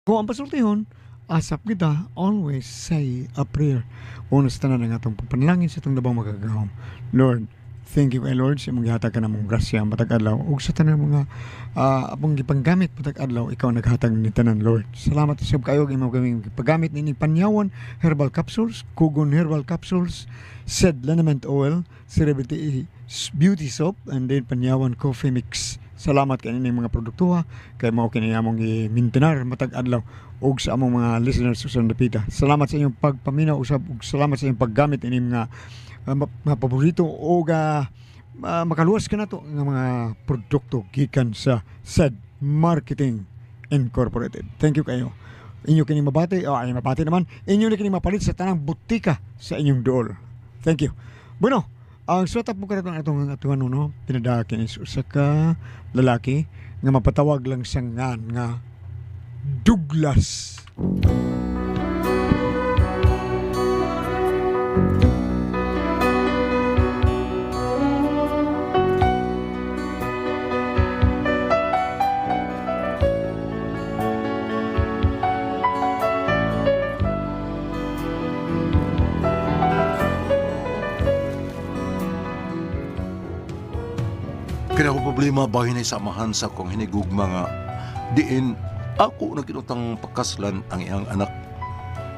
Kung ang pasultihon, asap kita, always say a prayer. Una sa tanan ang atong pagpanalangin sa atong labang makagagahom. Lord, thank you kay Lord sa imong gihatag ka namong grasya matag adlaw ug sa tanan mga among gipanggamit matag adlaw, ikaw naghatag ni tanan, Lord. Salamat usab kayo imong gaming gipaggamit nining Panyawan Herbal Capsules, Kugon Herbal Capsules, Sed Liniment Oil, Cerebrity Beauty Soap, and then Panyawan Coffee Mix. Salamat kay ining mga produkto ha, kay mao kini among gi-maintainer matag adlaw ug sa among mga listeners sa Dapita. Salamat sa inyong pagpaminaw usab ug salamat sa inyong paggamit ining mga mga paborito ug makaluwas ka nato nga mga produkto gikan sa Sed Marketing Incorporated. Thank you kayo. Inyo kini mabati, oh, ay mabati naman. Inyo ni kini mapalit sa tanang butika sa inyong duol. Thank you. Bueno, ang suwat mo karon atong atong ano no, pinadakin is usa ka lalaki nga mapatawag lang siya nga nga Douglas. Kaya ako problema bahin ay samahan sa kong hinigugma nga diin ako na kinutang pagkaslan ang iyang anak.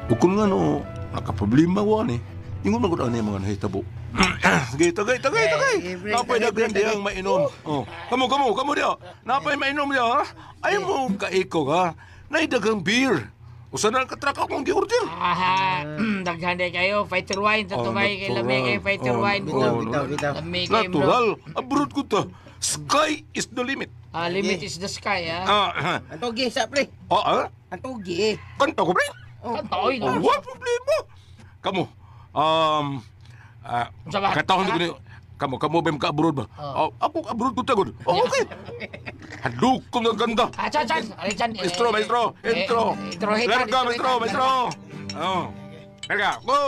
Ug kung nga no, nakaproblema wa ni. Ingon man gud ani mga nahitabo. Sige, tagay, tagay, tagay. Eh, Napay tagay, daghan tagay. diyang mainom. Oh. Kamo, kamo, kamo diya. Napay mainom diya, ha? Ay mo kaiko ha. Nay daghang beer. Usa na ka truck akong gi-order. Aha, daghan day kayo. Fighter wine, Oh, tatubay kay lami natural. kay fighter Oh, wine. Bitaw, Oh, bitaw, bitaw. Lami kay bro. Natural. Abroad ko ta. Sky is the limit. Ah, limit is the sky, ah. Ah, Ang tugi sa pre. ah, ah. Ang tugi eh. Kanta ko, pre. Kanta, oy, Oh, what problema? Kamu, Unsa ba? katahon ko ni, kamu, kamu ba ka-abroad ba? Oh, ako ka-abroad ko tagod. Oh, okay. Hadlok ko ng ganda. Ah, chan, chan. Aray, chan. Eh, Maestro, maestro, eh, intro. Intro, hey, chan, Larga, intro, maestro, chan. maestro. Oh. Larga, go.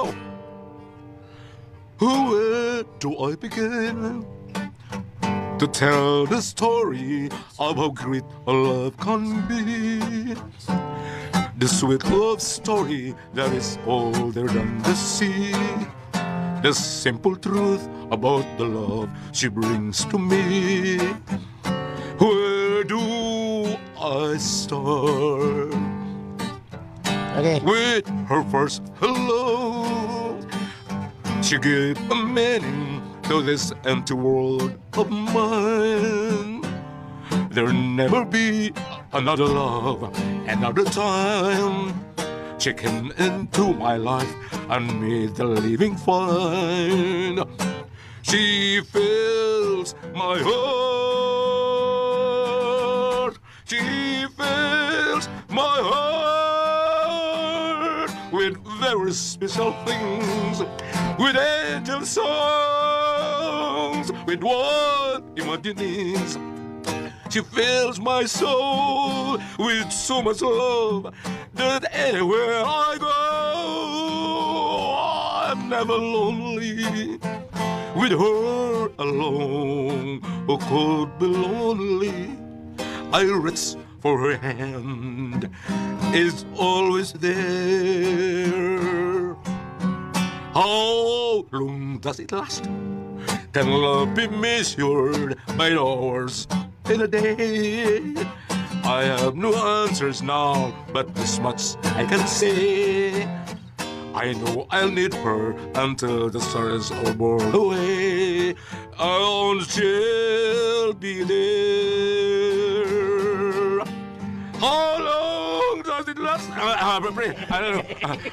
Where do I begin to tell the story of how great a love can be? The sweet love story that is older than the sea. The simple truth about the love she brings to me. Where do I start? Okay. With her first hello, she gave a meaning to this empty world of mine. There'll never be another love, another time. She came into my life and made the living fine. She fills my heart. She fills my heart with very special things, with angel songs, with wild imaginings. She fills my soul with so much love that anywhere I go, I'm never lonely. With her alone, who could be lonely? I reach for her hand, it's always there. How long does it last? Can love be measured by hours in a day? I have no answers now, but this much I can say. I know I'll need her until the stars are born away. I'll she'll be there. How long does it last? Ah, ah, pre, ano,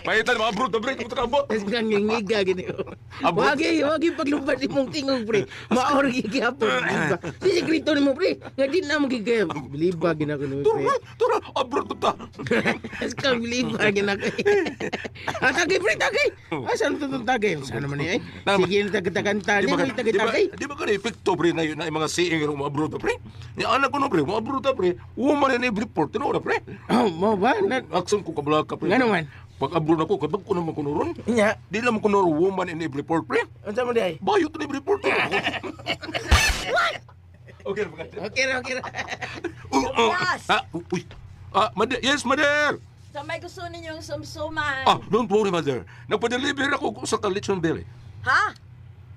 pahitan mga brut, pre, kung takabo. Tapos nga ngingiga gini. Abot. Wagi, wagi paglumpat imong tingog pre. Maor gihapon. Diba? Si sekreto nimo pre. Nga di na mo gigayam. Biliba gina ko nimo pre. Tura, tura, abroad ko ta. Tapos kang biliba gina ko. Ah, tagay pre, tagay. Asan to tong tagay? Saan naman ni eh? Tama. Sige na tagataganta Di ni ba mo ka, di ba, tagatagay. di ba ka na epekto, pre, na yun na yung mga siing nga umaabroad ta, pre? Ni anak ko no, pre, umaabroad ta, pre. Woman in every port, tinuod na, pre. Oh, mo ba? Na, Akson ko kabala ka, pre. Ngano man? Pag abroad ako, kabag ko naman ko ron. Nya. Di lang ko noro woman in every port, pre. Unsa mo di ay? Bayot in every port. What? Okay, maganda. Okay ra, okay ra. Oh, oh. Ah, uy. Ah, mother, yes, mother. Sa may gusto ninyong sumsuman. Ah, don't worry, mother. Nagpa-deliver ako sa Lechon Belly. Ha?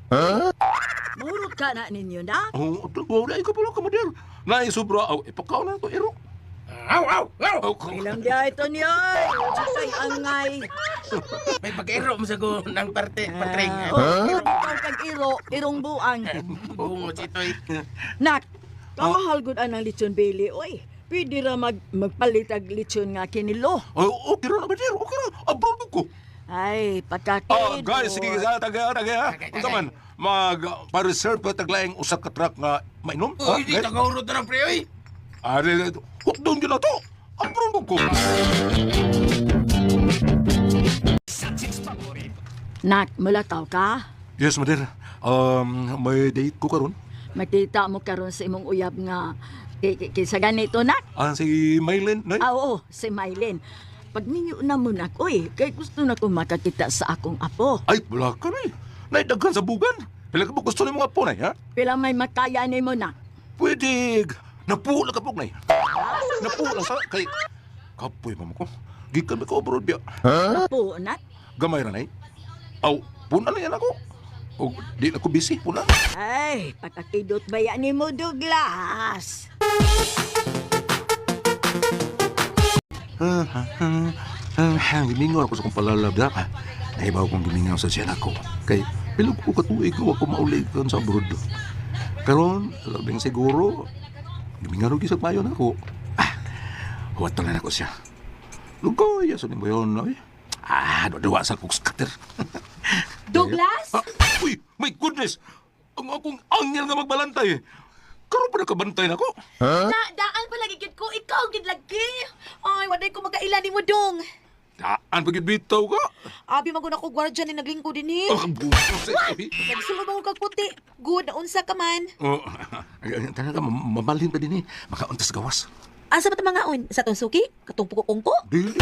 Huh? Murot ka na ninyo na? Oh, don't worry. Ay, kapalo ka, mother. Naisubra. Oh, ipakaw na ito, iro. Aw, aw, aw. Oh, Ilang diya ito niyo? Ay, angay. May pag-iro mo sa ko ng parte, patring. Oh, irong kag iro, irong buang. Bungo si Toy. Nak, kamahal gud anang lechon belly. Oy, pwede ra magpalit og lechon nga kinilo. Oh, okay ra, mother. Okay ra. Abroad ko. Ay, pagkakid. Oh, guys, sige, tagay, tagay, ha. Unsa man, mag pa-reserve pa taglaing usa ka truck nga mainom. Uy, di tagaurot na lang, pre, oy. Are, hukdon gyud na to. Abroad ko. Nak, mulakaw ka? Yes, mother. May date ko karon. Makita mo karon sa imong uyab nga kaysa ganito, nak. Ah, si Maylin, nay. Ah, oo, si Mylene. Pag ninyo na mo nak, oy, kay gusto na ko makakita sa akong apo. Ay, wala ka na eh. Naidaghan sa bugan. Pila ka ba gusto ni mga po, nay, ha? Pila may makaya ni mo nak. Pwede. Napuo lang ka po, nay. Napuo lang sa... Kay... Kapoy, mama ko. Gikan ba ko abroad biya? Apo, nak. Gamay ra, nay. Aw, puna na yan ako. O, di na ko busy, puna. Ay, pagkakidot ba yan ni mo, Douglas? Gimingaw ako sa kong palalab da. Naibaw kong gimingaw sa siya nako. Kay, pilo ko katuig ko ako mauli kan sa abroad. Karon, labing siguro, gimingaw rin sa payo nako. Ah, huwat na lang ako siya. Lugoy, aso ni mo yun, oy. Ah, duwa sa kong scatter. Douglas? Ah, uy, my goodness! Ang akong angel nga magbalantay. Karon pa nakabantay na ako. Na, daan pala gigit ko. Ikaw gid lagi. Ay, waday ko magkaila ni mo dong. Daan pagid bitaw ka. Abi man ko gwardiya ni naglingkod dinhi. Ah, bukas eh. Nagsulod mo kag puti. Good, naunsa ka man. Oh, talaga, mamalhin pa din eh. Makauntas gawas. Asa ba ta mangaon? Sa tong suki? Katong pukong ko? Dili.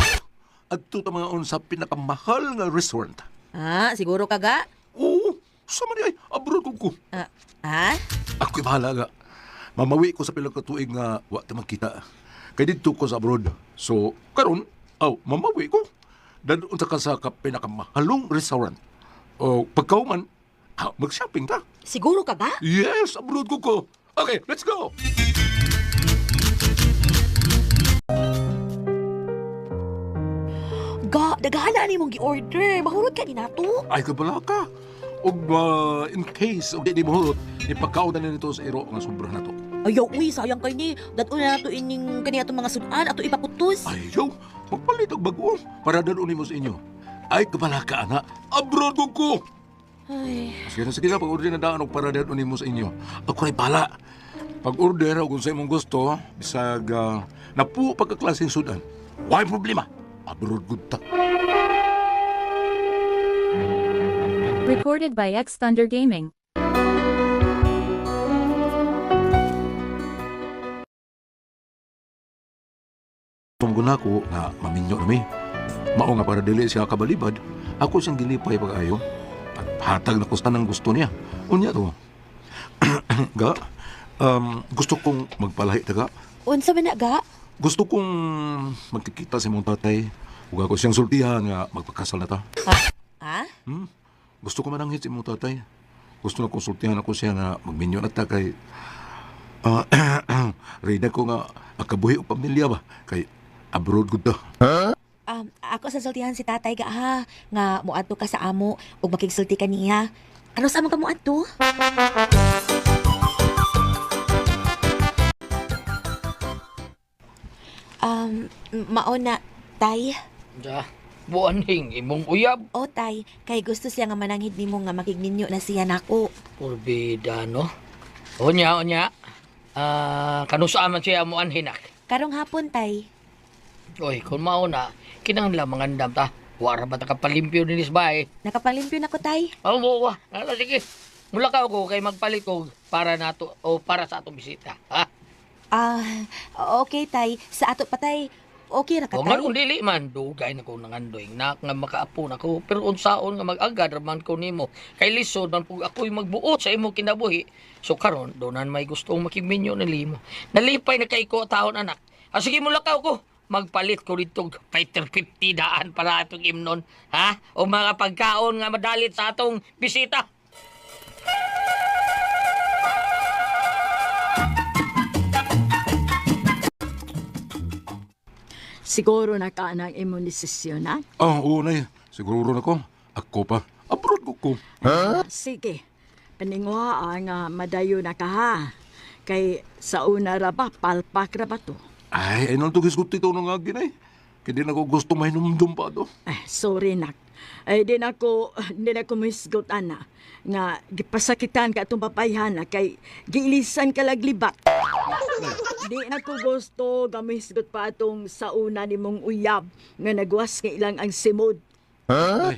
Adto ta mga on sa pinakamahal nga restaurant. Ah, siguro ka ga? Oo, sama ni ay, abroad ko ko. Ah, ah? Ako'y bahala nga. Mamawi ko sa pila ka tuig nga wa ta magkita. Kay didto ko sa abroad. So, karon, aw, mamawi ko. Dadun ta ka sa pinakamahalong restaurant. O, pagkauman, ah, mag-shopping ta. Siguro ka ga? Yes, abroad ko ko. Okay, let's go. Ga, daghan ni mong gi-order. Mahurot ka ni nato. Ay, kabala ka. Og in case, og di ni mahurot, ipagkaon na nito sa iro nga sobra na to. Ayaw, uy, sayang kay ni. Dadun na nato ining kaniya atong mga sudan ato ipakutos. Ayaw, magpalit og bago para dadun nimo sa inyo. Ay, kabala ka, ana. Abroad ko ko. Ay, Sige na, sige na, pag-order na daan og para dadun nimo sa inyo. Ako ray bala. Pag-order, og unsa imong gusto, bisag napuo pagkaklaseng sudan. Why problema? Abroad gud ta. Recorded by X Thunder Gaming. Tumgun ako nga maminyo na mi. Mao nga para dili siya kabalibad, ako siyang gilipay pag-ayo. At hatag na ko sa tanang gusto niya. Unya to. Ga, gusto kong magpalahi ta ga. Unsa man na ga? Gusto kong magkikita sa imong tatay. Ug ako siyang sultihan nga magpakasal na ta. Ha? Hmm? Gusto ko mananghit sa imong tatay. Gusto na konsultihan ako siya nga magminyo na ta kay reyna ko nga akabuhi og pamilya ba kay abroad gud ta. Ako sa sultihan si tatay ga ha, nga muadto ka sa amo ug makigsulti ka niya. Ano sa amo ka muadto? Mao na tay. Ja, buanhing imong uyab. O tay, kay gusto siya nga mananghid nimo nga makigninyo na siya nako. Porbida, no? Unya, unya. Ah, kanusa man siya mo anhinak. Karong hapon tay. Oy, kung mauna, kinahanglan mangandam ta. Wara ba ta kapalimpyo dinis bahay? Nakapalimpyo na ko tay. Oh, mo wa. Ala, sige. Mula ka ako kay magpalit og para nato o para sa atong bisita. Ha? Ah, okay tay. Sa ato pa tay. Okay ra ka O nga tay. kung dili man, dugay na ko nangandoy. Nak nga makaapo na ko, pero unsaon nga mag-agad man ko nimo. Kay lisod man pug ako'y magbuot sa imong kinabuhi. So karon, donan may gustong makigminyo na limo. Nalipay na kay ko taon anak. Ah, sige mo lakaw ko. Magpalit ko dito fighter 50 daan para atong imnon, ha? O mga pagkaon nga madalit sa atong bisita. Siguro na ka ng imong desisyon, ha? Ah, oo, nay. Siguro na ko. Ako pa. Abroad ko ko. Sige. Paningwa nga madayo na ka ha. Kay sa una ra ba, palpak ra ba to? Ay, ay nang tugis ko tito nang agi, nay. Kaya di na ko gusto mahinumdum pa to. Ay, sorry nak. Ay, di na ako muhisgot, ana. Nga, gipasakitan ka itong papayhana kay giilisan ka laglibat. Di na ko gusto gamuhisgot pa atong sa una ni mong uyab nga nagwas nga ilang ang simod. Ay,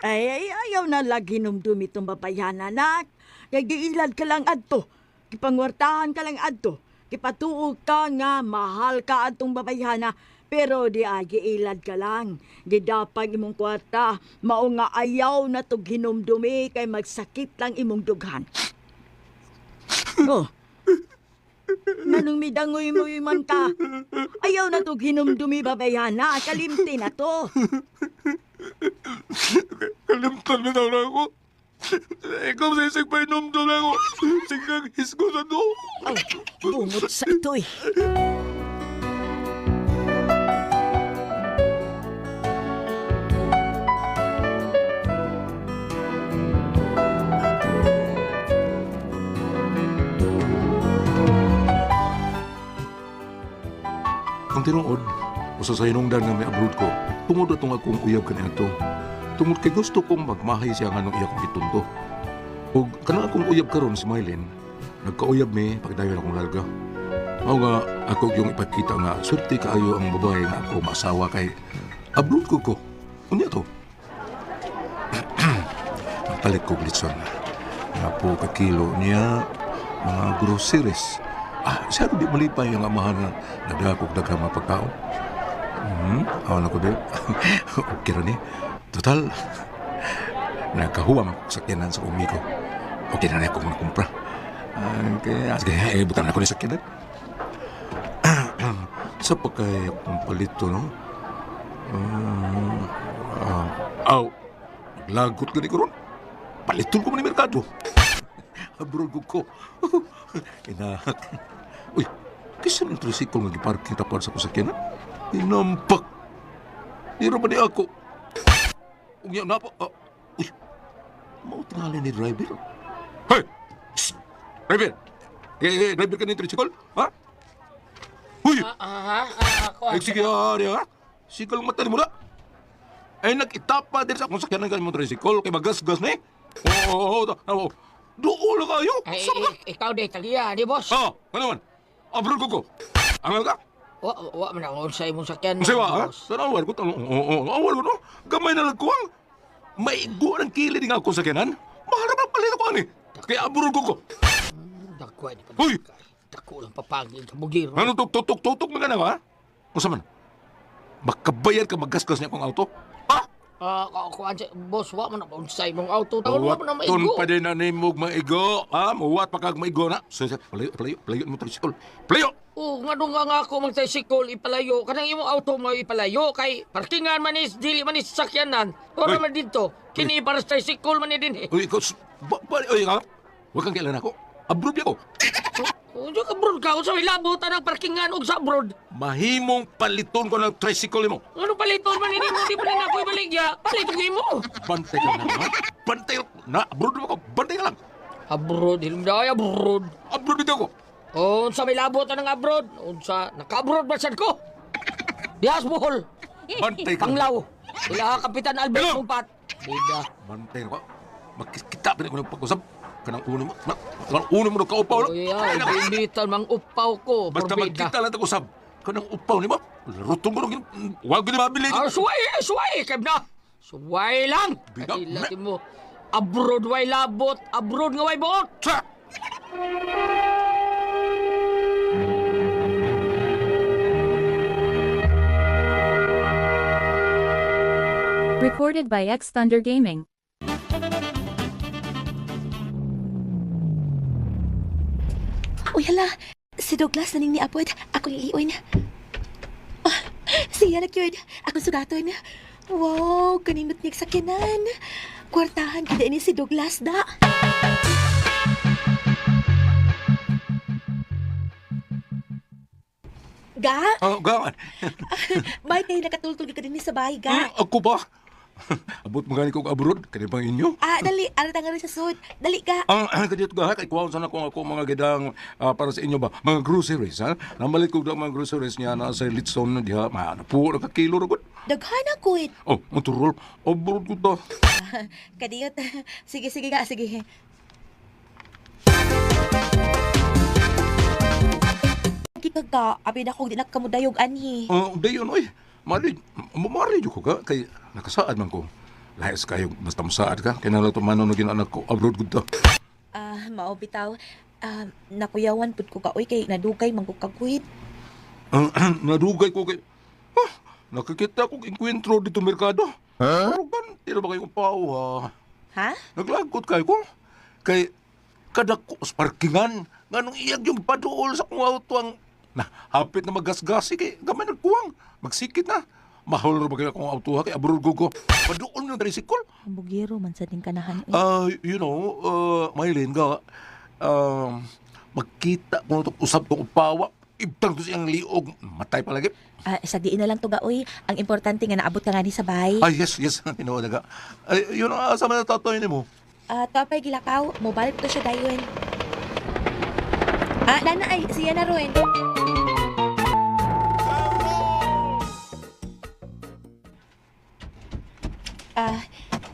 Ay, ay, ayaw na lagi hinumdum itong babayhana, nak. Kay giilad ka lang adto. Gipangwartahan ka lang adto. Gipatuo ka nga mahal ka atong babayhana. Pero di ay giilad ka lang. Gidapag imong kwarta. Mao nga ayaw na tog hinumdumi kay magsakit lang imong dughan. Oh. Nanong midangoy mo man ka. Ayaw na tog hinumdumi babayhana. Kalimti na to. kalimtan mo na ako. Ikaw sa isig pa hinumdum na ako. Sigang hisgo sa do. Ay, bungot sa ito eh. Ang tinuod, usa sa hinungdan nga may abroad ko, tungod atong akong uyab kaniadto. Tungod kay gusto kong magmahay siya nganong iya kong gitunto. Ug kanang akong uyab karon si Mylene, nagkauyab mi pagdayon akong lalga. Mao nga ako yung ipakita nga swerte kaayo ang babae nga ako maasawa kay abroad ko ko. Unya to. Palit ko litson. Nga po ka kilo niya mga groceries. Ah, siya di malipay ang amahan nga nagdakog daghang mga pagkaon. Awan ako din. Okay ra ni. Total, nagkahuwam ako sa sakyanan sa umigo. Okay na na ako muna kumpra. Okay, sige, eh, butan ako ni sakyanan. Sa pagkay akong palito, no? Ah, aw, maglagot gani ko ron. Paliton ko man ni merkado. Abroad ko ko. Inahak. Uy, kisa ng tricycle nga giparking tapuan sa kusakyanan? Inampak. Di ra ba ni ako? Unya na po. Ah, uy, mao tingali ni driver. Hey! Shh! Driver! Eh, eh, driver ka ni tricycle? Ha? Uy! Ah, ah, ako. Ay, sige, ari, ha? Sikal mata ni mo na. Ay, nag-itapa din sa akong sakyanan ka mo tricycle kay magasgas na eh. Oo, oo, oo, oo. Doon na kayo. Ay, Sama ka. ikaw di taliya, di boss. Ah, ano man? Abroad ko ko. Angal ka? Wa wa man ako sa imong sakyan. Kasi wa, ha? boss. Sana awal ko. Oo, oo, oo, awal ko, no? Gamay na lang ko ang. Maigo ng kilid nga akong sakyanan. Mahal na palit ako, ani. Kaya abroad ko ko. Dako di pa. Uy! Dako lang papagin sa bugiro. Ano tuk tuk tuk tuk mga na, ha? Unsa man? Makabayad ka magasgas niya akong auto? Ha? Ah, kuan boss, wa man ako sa imong auto. Taon wa man na Tun maigo. pa din na nimog maigo. Ha? Muwat pa kag maigo na. So, palayo, palayo, palayo mo tricycle. Palayo! Oh, nga nga nga ako magtricycle ipalayo. Kanang imong auto mo ipalayo kay parkingan man is dili man is sakyanan. Ora Uy. man dito. Kini para sa tricycle man ni din eh. Uy, ikaw, ba, ba, uy, ha? Huwag kang kailan ako. Abroad ako. Unsa ka abroad ka? Unsa may labutan ang parkingan og sa abroad? Mahimong paliton ko ng tricycle mo. Ano paliton man ini mo di pa rin ako ibaligya. Paliton nimo. Bantay ka lang, ha? Bantay na, abroad mo ako. Bantay ka lang. Abroad, hilom day abroad. Abroad dito ako. Unsa may labutan ang abroad? Unsa naka-abroad ba sad ko? Dihas Bohol. Bantay ka lang. Panglaw. Ila Kapitan Albert Hello? Mumpat. Bida. Bantay ka. Makikita pa rin ako ng pag-usap. Kanang uno mo. Na, kanang uno mo nagkaupaw. Uy, ay, ginitan mang upaw ko. Basta Porbida. magkita lang ako usab. Kanang upaw ni mo. Rutong ko nung Huwag ko ni mabili. Ah, suway, eh, suway, keb na. Suway lang. Bida. Kadila mo. Abroad way labot, abroad nga way buot. Sa! Recorded by X Thunder Gaming. Uy, hala. Si Douglas na ning niabot. Ako liliun. Ah, Siya na cute. Ako sugaton. Wow, kanindot niya sakyanan. Kwartahan kita ini si Douglas da. Ga, Ah, ga. may kay nakatultol ka din sa bahay, ga. Ako ba? Abot mo gani kog abroad kani bang inyo? Ah, dali, ara ta nga rin sa sud. Dali ga. Ang kadiyot ga kay kuwaon sana ko ako mga gidang para sa inyo ba mga groceries ha. Namalit ko mga groceries niya na sa litson diha ma po ka kilo ra gud. Daghan ako eh. Oh, motorol. Abroad ko ta. Kadiyot. Sige, sige ga, sige. Kikaga, abi na kong di nakamudayog anhi. Ah, dayon oy. Mali, mari ko ka kay nakasaad man ko. Lahis kayo basta mosaad ka kay nalato man na ginanak ko abroad gud ta. Ah, mao bitaw. Ah, nakuyawan pud ko ka oy kay nadugay man ko kaguhit. Nadugay ko kay ah, nakikita kong enkwentro dito merkado. Huh? Pero tira ba kayong pao ha? Ha? Naglagkot kayo ko. Kay kada ko sa parkingan nganong iyag yung paduol sa kong auto ang na hapit na magasgasi kay gamay nagkuwang magsikit na. Mahal ra ba kay akong auto ha kay abroad ko ko. Paduol ng tricycle. Bugiro man sa ding kanahan oy. Ah, you know, Maylin ga, um, magkita ko na usap ko upawa, ibtang to siyang liog, matay palagi. Ah, sa diin na lang to ga oy. Ang importante nga naabot ka nga ni sa bahay. Ay, yes, yes, tinuod na ga. Ay, yun ang asa man na tatay nimo. Ah, topay gilakaw, mobile to siya dayon. Ah, nana ay siya na ron. Ah,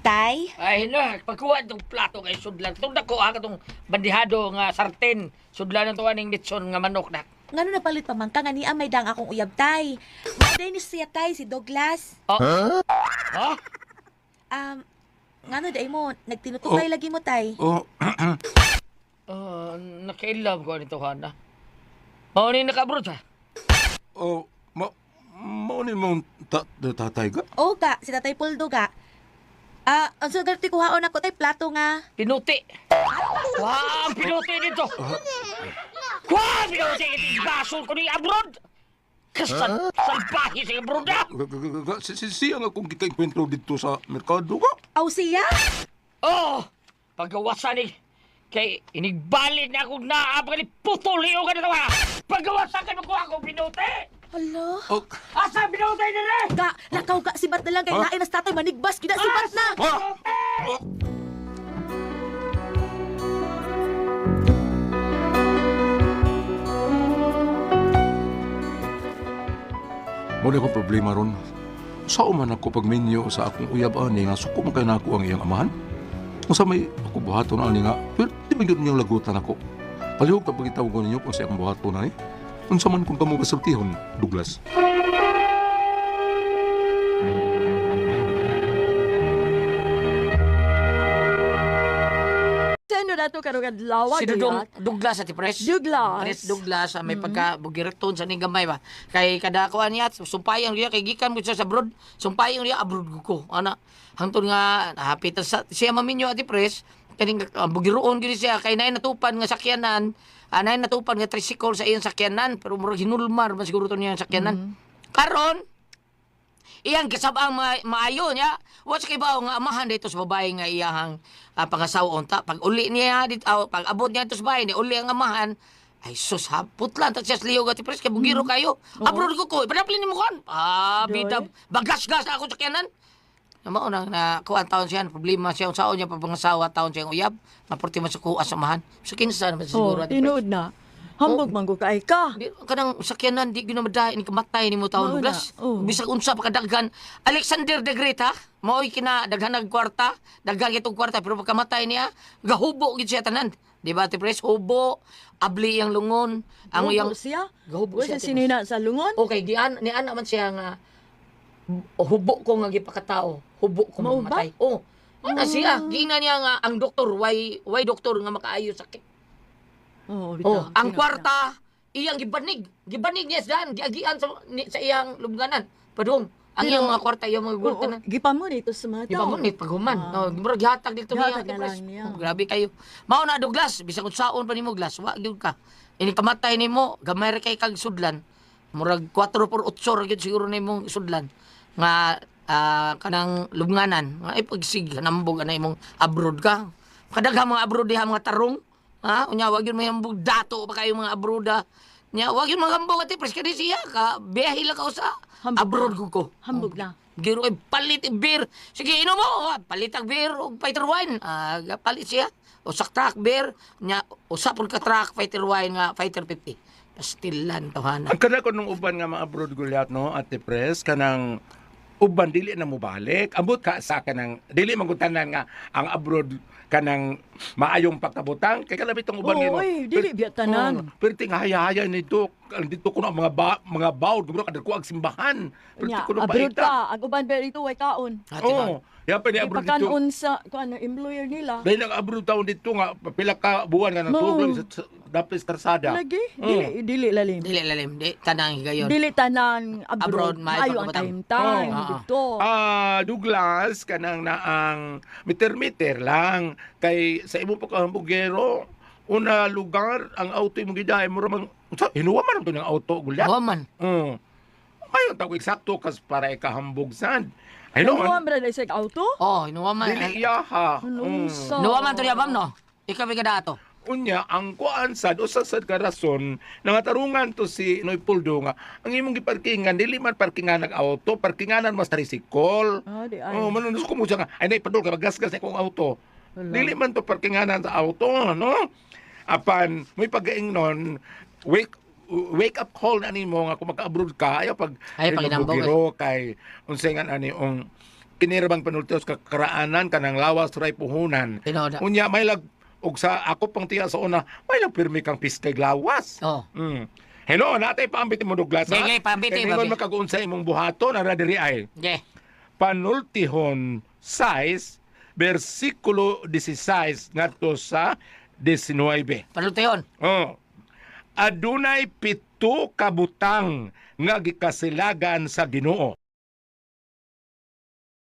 tay, Ay na, pagkuha itong plato kay sudlan. Itong dako ha, katong bandihado nga sarten. Sudlan na to aning litson nga manok na. ngano napalit pa man ka nga niya may dang akong uyab tay. Maday ni siya tay si Douglas. Oh. Ha? Um, ngano day mo nagtinutukay lagi mo tay. Oh, Ah, nakailab ko nito hana. Mao ni nakaabroad ha. oh, ma, mao ni mong tatay ga? O ga, si Tatay Puldo ga. Ah, ang sugar ti kuhaon ako tay plato nga. Pinuti. Wah, ang pinuti dito. Wah, pinuti ito. Basol ko ni abroad. Kasan, salbahe sa abroad ha. Ga, ga, ga, ga, si, si, siya nga kung kita enkwentro dito sa merkado ga. Aw siya? Oh, pagawasan ni kay inigbalik na akong naapakali putol iyo ka na tawa. Pagawasan ka magkuha akong pinuti. Hala. Oh, Asa pinuti nila? Ga, lakaw ga si Bat na lang kay Huh? lain na sa tatay manigbas gina si Bat na. ah, oh. Mo na akong problema ron. Sao man ako pagminyo sa akong uyab ani nga suko man kay nako ang iyang amahan? Unsa may ako buhaton ani nga, pero di man gyud niyang lagutan ako. Palihog ta pagitawag ko ninyo kung sa akong buhaton ani. Unsa man kung kamo kasultihon, Douglas. Sino na to karong adlaw? Si Dudong Douglas at Pres. Douglas. Pres Douglas ah, may pagka bugiraton sa ning gamay ba. Kay kada kuan niya sumpayan niya kay gikan mo siya sa abroad. Sumpayan niya abroad ko. Ana hangtod nga hapit sa siya maminyo ati Pres kaning bugiroon gyud siya kay naay natupan nga sakyanan. Anay natupan nga tricycle sa iyang sakyanan pero murag hinulmar man siguro to niya ang sakyanan. Karon iyang kasabang maayo niya. Wa sa kibaw nga amahan dito sa babae nga iyahang pangasawa unta. Pag uli niya dito, pag abot niya dito sa bahay ni uli ang amahan. Ay sus, ha, putlan ta siya sa liog ati pres kay bugiro kayo. Abroad ko ko, ipanapli nimo kon. Ah, Doy. bida, bagas-gas na ako sa sakyanan. Na mao nang na kuan taon siya problema siya unsaon niya papangasawa taon siya ang uyab. Maporti man sa kuha sa amahan. Sa kinsa naman siguro Oh, ati Pres. tinuod na. Hambog man ko kay ka. Di, kanang sakyanan di gyud na madahin ni kamatay nimo taon Mao na, Douglas. oo. Bisag unsa pa kadaghan. Alexander the Great ha, mao'y kina daghan kwarta, daghan itong kwarta pero pagkamatay niya, gahubo gid siya tanan. Di ba Ate Pres? Hubo, abli ang lungon, ang Hubo iyang siya. Gahubo Wa siya, siya Ate Pres. sinina sa lungon. Okay, dian ni ana man siya nga hubo ko nga gipakatao, hubo ko Mao ba? mamatay. Oh. Ana siya, giingnan niya nga ang doktor, why doktor nga makaayo sakit. Oh, Oh, bitaw. ang Tinuod na. kwarta iyang gibanig, gibanig niya sa daan, giagian sa iyang lubnganan. Padung, ang iyang mga kwarta, iyang mga Oo, gulta na. gipamo nito sa mga Di ba tao. mo nit paghuman. Ah. Oh, murag gihatag dito niya. Gihatag na lang niya. Oh, grabe kayo. Mao na Douglas, bisag unsaon pa nimo Glass, wa gyud ka. Ini kamatay nimo, gamay ra kay kag sudlan. Murag 4 por 8 ra gyud siguro na imong sudlan nga kanang lubnganan nga ay pagsig nambog ana imong abroad ka. Kadaghan mga abroad diha mga tarong. Ha? Unya wag yun may hambog dato pa kayo mga abroad ha. Nya wag yun mga hambog ate pres kani siya ka biyahe lang ka usa. Hambog Abroad na. ko ko. Hambog na. Giro ay palit og beer. Sige inom mo, palit ang beer og fighter wine. Palit siya. Usak truck beer, nya usa pud ka truck fighter wine nga fighter 50. Pastilan tawhana. Ang kada ko nung uban nga mga abroad gulyat no, Ate Pres, kanang uban dili na mobalik. Ambot ka sa kanang dili man gud tanan nga ang abroad kanang maayong pagkabutang kay kalabit ang uban Oo, nimo. oy, dili biya tanan. Oo, pero ting haya-haya nito, ang dito kuno ang mga mga bawd kuno kadako ang simbahan. Pero Nya, kuno abroad baita. ka. Ang uban ba dito way kaon. Ate ba? Oo. Ya pa ni abroad dito. Ipakanon sa kuan employer nila. Dahil ang abroad taon dito nga pila ka buwan nga Mao. natugol sa dapit sa karsada. Lagi, dili dili lalim. Dili lalim, di tanang higayon. Dili tanan abroad, Abroad, maayo maayo ang pagkabutang. time time Oo. dito. Douglas, kanang naang meter-meter lang kay sa imong pagkahambugero una lugar ang auto imong gidaay mo ramang unsa hinuwa man to ng auto gulyat. Wa man. Ayon tawag eksakto kas para ikahambog sad. Ano Hinuon ang brad sa auto? Oh, hinuwa man. Dili iya ha. Ano sa? Hinuwa man to niya bam no. Ikaw may kadato. Unya ang kuan sad usa sad ka rason nangatarungan to si Noy Puldo nga ang imong giparkingan dili man parkingan ng auto, parkinganan mas tricycle. Ah, di ay. Oh, manunus ko mo siya nga ay nay padol ka magasgas na akong auto. Wala. Dili man to parkinganan sa auto, no? Apan may pagaingnon wake wake up call na nimo nga kung maka-abroad ka ayaw pag Ayaw pag inambog, rinobugiro kay unsay nga ani ong kinirabang panultios ka karaanan kanang lawas ray puhunan. Tinuod. Unya may lag og sa ako pang tiya sa una, may lag pirmi kang piskay lawas. Oh. Hello, natay paambit mo Douglas. ha? Sige, paambit, Kay ningon paambit. makagunsa imong buhaton ara diri ay Okay. Panultihon 6 versikulo 16 ngadto sa 19. Panultihon. Oh. Adunay 7 ka butang nga gikasilagan sa Ginoo.